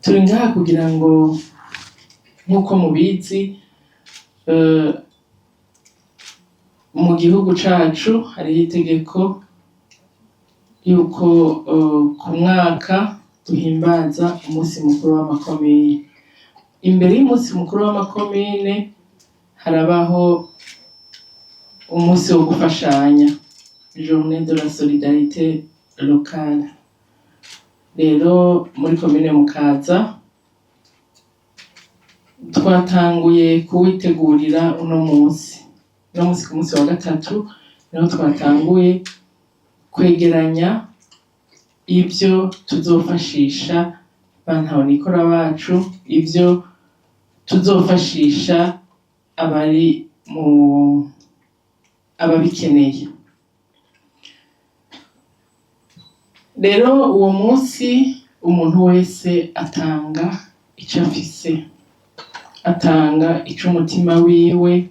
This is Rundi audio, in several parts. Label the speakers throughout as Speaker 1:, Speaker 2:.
Speaker 1: Turi ngaha kugira ngo, nk'uko mubizi, mu gihugu cacu hariho itegeko yuko ku mwaka duhimbaza umunsi mukuru w'amakomine. Imbere y'umunsi mukuru w'amakomine harabaho umunsi wo gufashanya, journée de la solidarité locale. Rero muri komine Mukaza twatanguye kuwitegurira uno munsi. Uno munsi, ku munsi wa gatatu, niho twatanguye kwegeranya ivyo tuzofashisha ba ntahonikora bacu, ivyo tuzofashisha abari mu ababikeneye. Rero uwo munsi umuntu wese atanga ico afise, atanga ico umutima wiwe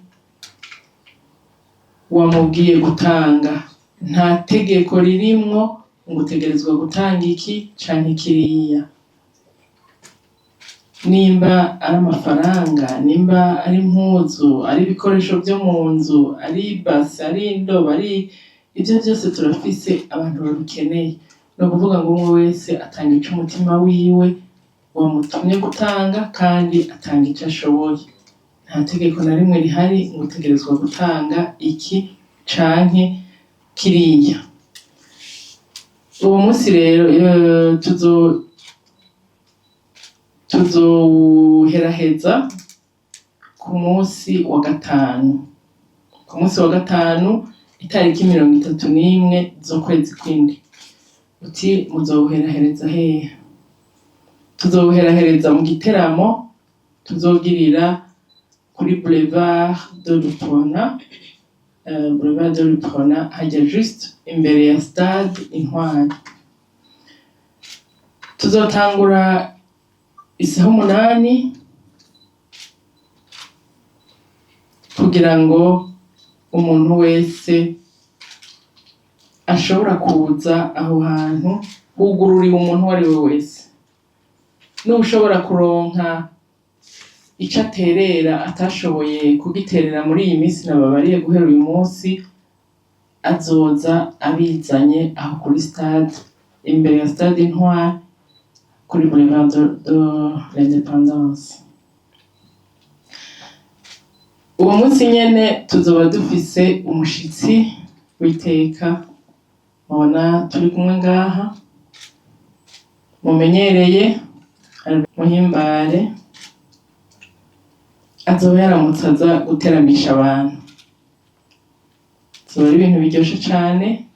Speaker 1: wamubwiye gutanga. Nta tegeko ririmwo ngo utegerezwa gutanga iki canke kiriya. Nimba ari amafaranga, nimba ari impuzu, ari ibikoresho vyo mu nzu, ari ibase, ari indobo, ari ivyo vyose, turafise abantu babikeneye. Ni ukuvuga ngo umwe wese atanga ico umutima wiwe wamutumye gutanga, kandi atanga ico ashoboye. Nta tegeko na rimwe rihari ngo utegerezwa gutanga iki canke kiriya. Uwo munsi rero tuzowuheraheza ku munsi wa gatanu. Ku munsi wa gatanu, itariki 31 z'ukwezi kw'indwi. Uti muzowuherahereza hehe? Tuzowuherahereza mu giteramo tuzogirira kuri boulevard de l'Uprona, boulevard de l'Uprona, hajya juste imbere ya stade Intwari. Tuzotangura isaha 8 kugira ngo umuntu wese ashobora kuza aho hantu. Hugururiwe umuntu uwo ari we wese. N'ushobora kuronka ico aterera atashoboye kugiterera muri iyi minsi nababariye, guhera uyu munsi azoza abizanye aho kuri stade, imbere ya stade Intwari, kuri boulevard de l'Indépendance. Uwo munsi nyene tuzoba dufise umushitsi w'iteka mubona turi kumwe ngaha, mumenyereye, Muhimbare. Azoba yaramutse aza guteramisha abantu. Zoba ari ibintu biryoshe cane.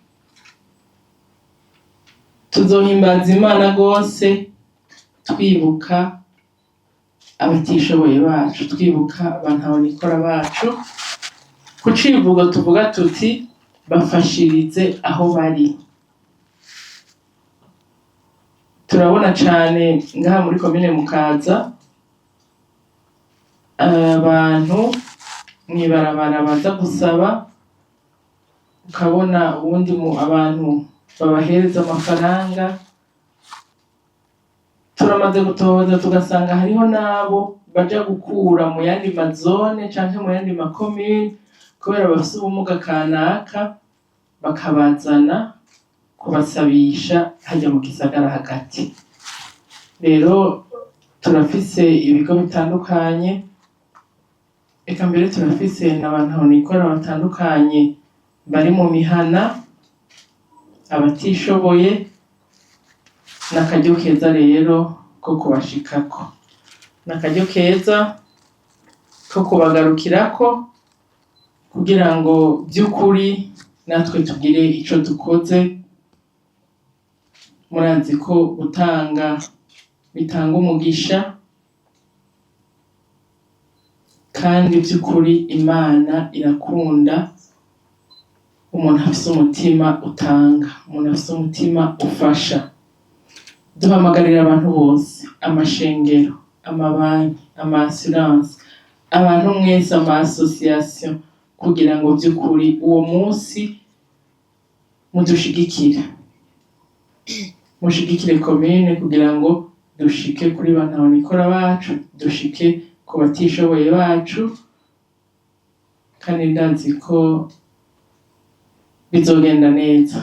Speaker 1: Tuzohimbaza Imana rwose, twibuka abatishoboye bacu, twibuka ba ntahonikora bacu. Ku civugo tuvuga tuti: "Bafashirize aho bari." Turabona cane ngaha muri komine Mukaza abantu mw'ibarabara baza gusaba, ukabona uwundi mu abantu babahereza amafaranga. Turamaze gutohoza, tugasanga hariho n'abo baja gukura mu yandi mazone canke mu yandi makomine kubera bafise ubumuga kanaka, bakabazana kubasabisha harya mu gisagara hagati. Rero turafise ibigo bitandukanye, eka mbere turafise n'abantu batandukanye bari mu mihana, abatishoboye. N'akaryo keza rero ko kubashikako, n'akaryo keza ko kubagarukirako, kugira ngo vy'ukuri natwe tugire ico dukoze. Murazi ko gutanga bitanga umugisha, kandi vy'ukuri Imana irakunda umuntu afise umutima utanga, umuntu afise umutima ufasha. Duhamagarira abantu bose, amashengero, amabanki, ama assurance, abantu mwese, ama association, kugira ngo vy'ukuri uwo munsi mudushigikire, mushigikire komine kugira ngo dushobore Dushike kuri ba ntahonikora bacu, dushike ku batishoboye bacu, kandi ndazi ko bizogenda neza.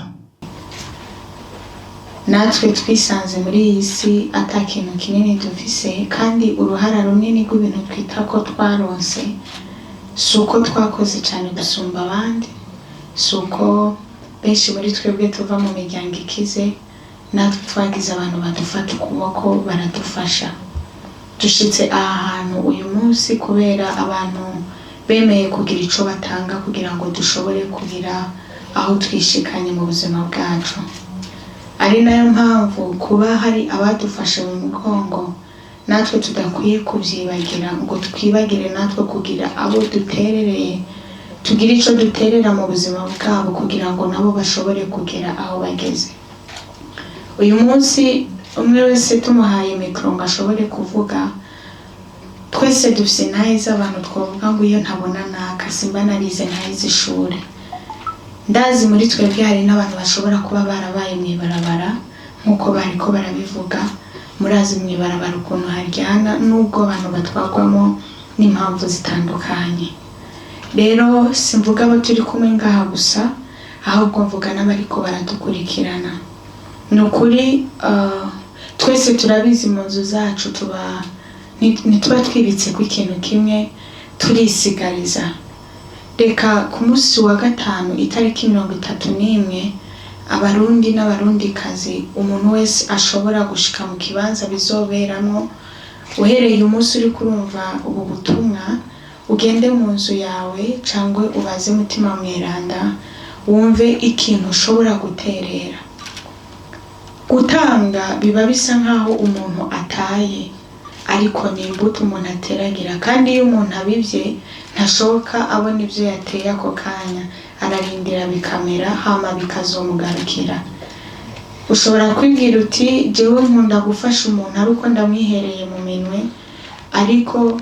Speaker 2: Natwe twisanze muri iyi si ata kintu kinini dufise, kandi uruhara runini rw'ibintu twita ko twaronse si uko twakoze cyane gusumba abandi, si uko benshi muri twebwe tuva mu miryango ikize. Natwe twagize abantu badufata ukuboko, baradufasha. Dushitse aha hantu uyu munsi kubera abantu bemeye kugira ico batanga kugira ngo dushobore kugira aho twishikanye mu buzima bwacu. Ari nayo mpamvu kuba hari abadufashe mu mugongo, natwe tudakwiye kubyibagira ngo twibagire natwe kugira abo duterereye, tugire ico duterera mu buzima bwabo kugira ngo nabo bashobore kugera aho bageze uyu munsi. Umwe wese tumuhaye mikoro ngo ashobore kuvuga, twese dufise intahe z'abantu twavuga ngo iyo ntabona naka simba narize ntahe z'ishuri. Ndazi muri twebwe hari n'abantu bashobora kuba barabaye mu ibarabara nk'uko bariko barabivuga. Murazi mu ibarabara ukuntu haryana, n'ubwo abantu batwagwamo n'impamvu zitandukanye. Rero simvuga abo turi kumwe ngaha gusa, ahubwo mvuga n'abariko baradukurikirana. Ni ukuri, twese turabizi, mu nzu zacu tuba ntituba twibitse ku ikintu kimwe, turisigariza. Reka ku munsi wa gatanu, itariki 31, Abarundi n'Abarundikazi, umuntu wese ashobora gushika mu kibanza bizoberamwo, uhereye umunsi uri kurumva ubu butumwa, ugende mu nzu yawe cyangwa ubaze Mutima Mweranda, wumve ikintu ushobora guterera. Gutanga biba bisa nkaho umuntu ataye, ariko ni imbuto umuntu ateragira. Kandi iyo umuntu abibye, ntashoka abona ibyo yateye ako kanya, ararindira bikamera, hama bikazomugarukira. Ushobora kwibwira uti jewe nkunda gufasha umuntu ari uko ndamwihereye mu minwe, ariko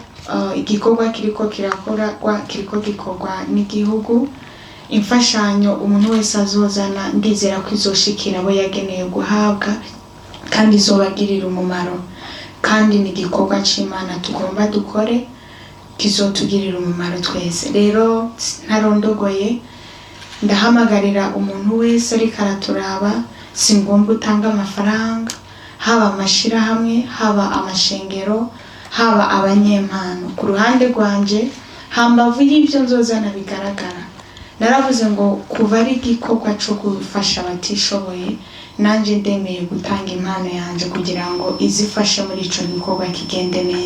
Speaker 2: igikorwa kiriko kirakorwa, kiriko gikorwa n'igihugu. Imfashanyo umuntu wese azozana, ndizera ko izoshikira abo yageneye guhabwa kandi izobagirira umumaro. Kandi ni igikorwa c'Imana tugomba dukore, kizotugirira umumaro twese. Rero ntarondogoye, ndahamagarira umuntu wese ariko araturaba, si ngombwa utanga amafaranga, haba amashirahamwe, haba amashengero, haba abanyempano. Ku ruhande rwanje, hambavu y'ibyo nzozana bigaragara, naravuze ngo kuva ari igikorwa co gufasha abatishoboye, nanje ndemeye gutanga impano yanje kugira ngo izifashe muri ico gikorwa kigende neza.